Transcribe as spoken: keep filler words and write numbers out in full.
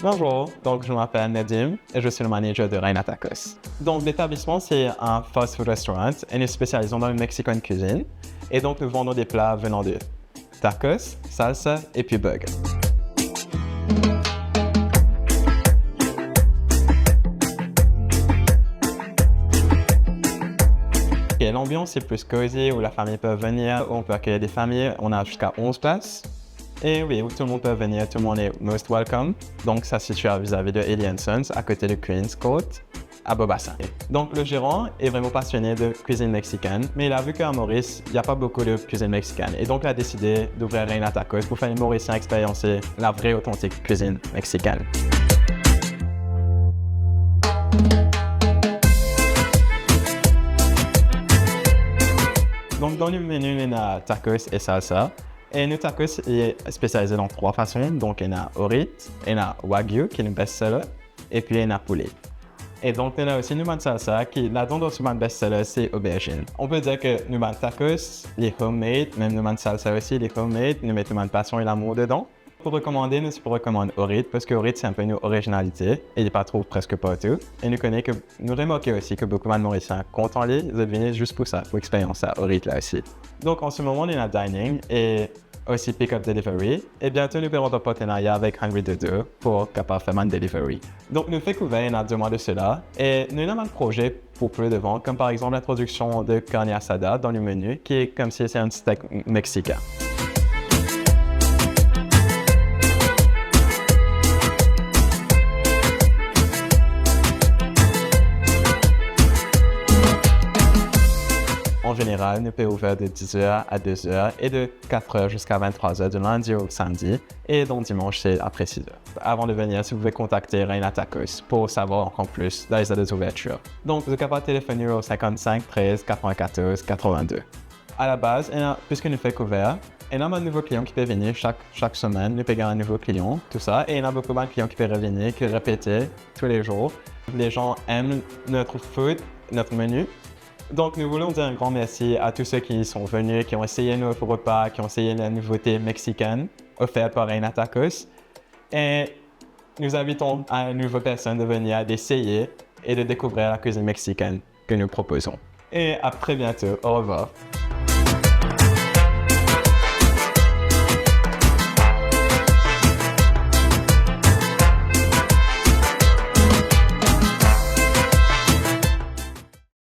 Bonjour, donc je m'appelle Nedim et je suis le manager de Reina Tacos. Donc l'établissement, c'est un fast food restaurant et nous spécialisons dans le Mexican cuisine. Et donc nous vendons des plats venant de tacos, salsa et puis burger. Et l'ambiance est plus cosy, où la famille peut venir, où on peut accueillir des familles. On a jusqu'à onze places. Et oui, où tout le monde peut venir, tout le monde est most welcome. Donc ça se situe vis-à-vis de Ellie and Sons, à côté de Queen's Court, à Beaubassin. Donc le gérant est vraiment passionné de cuisine mexicaine, mais il a vu qu'à Maurice, il n'y a pas beaucoup de cuisine mexicaine. Et donc il a décidé d'ouvrir Reina Tacos pour faire les Mauriciens expérimenter la vraie authentique cuisine mexicaine. Donc dans le menu, on a tacos et salsa. E nou tacos li spesialize dan trwa fason, donk ena orit, ena wagyu ki nou best seller, epi ena poule. E donk nou ena osi nou bann salsa ki ladan dan so bann best seller se oberzinn. On peut dire que nou bann tacos li homemade, mem nou bann salsa osi li homemade, nou met nou bann pasion e lamour dedan. Pou rekomande, nou ti pou rekomann orit, parski orit se inpe nou orizinalite, e li pa trouv preske partou. E nou kone ke, nou remarke osi ke boukou bann Morisien kontan li, zot vini zis pou sa, pou experyans sa orit la osi. Donk an se moman nou ena dining e osi pick up delivery, e biento nou pe rant an partenarya avek Hungry Dodo pou kapav fer bann delivery. Donk nou fek ouver ena de mwa de sela, e nou ena bann proze pou pli devan, kom par exanp lintrodiksion de carne asada dan le menu, ki koumsi se enn steak mexicain. An zeneral, nou pe ouver de diz er a diz er e de kat er ziska vinn-trwa er, de lindi o samdi, e donk dimans se apre sis er. Avan de vini, si ou pe kontakte Reina Tacos pou savwar ankor plis dan lezot zouvertir. Donk, zot kapav telefone o sinkant-sink trez katrevin-katorz katrevin-de. A la baz, ena, piski nou fek ouver, ena bann nouvo klian ki pe vini sak, sak semenn, nou pe gagn nouvo klian, tousala, e ena boukou bann klian ki pe revini, ki repete toulezour. Les gens aiment notre food, notre menu. Donc, nous voulons dire un grand merci à tous ceux qui sont venus, qui ont essayé nos repas, qui ont essayé la nouveauté mexicaine offerte par Reina Tacos. Et nous invitons à de nouvelles personnes de venir, d'essayer et de découvrir la cuisine mexicaine que nous proposons. Et à très bientôt. Au revoir.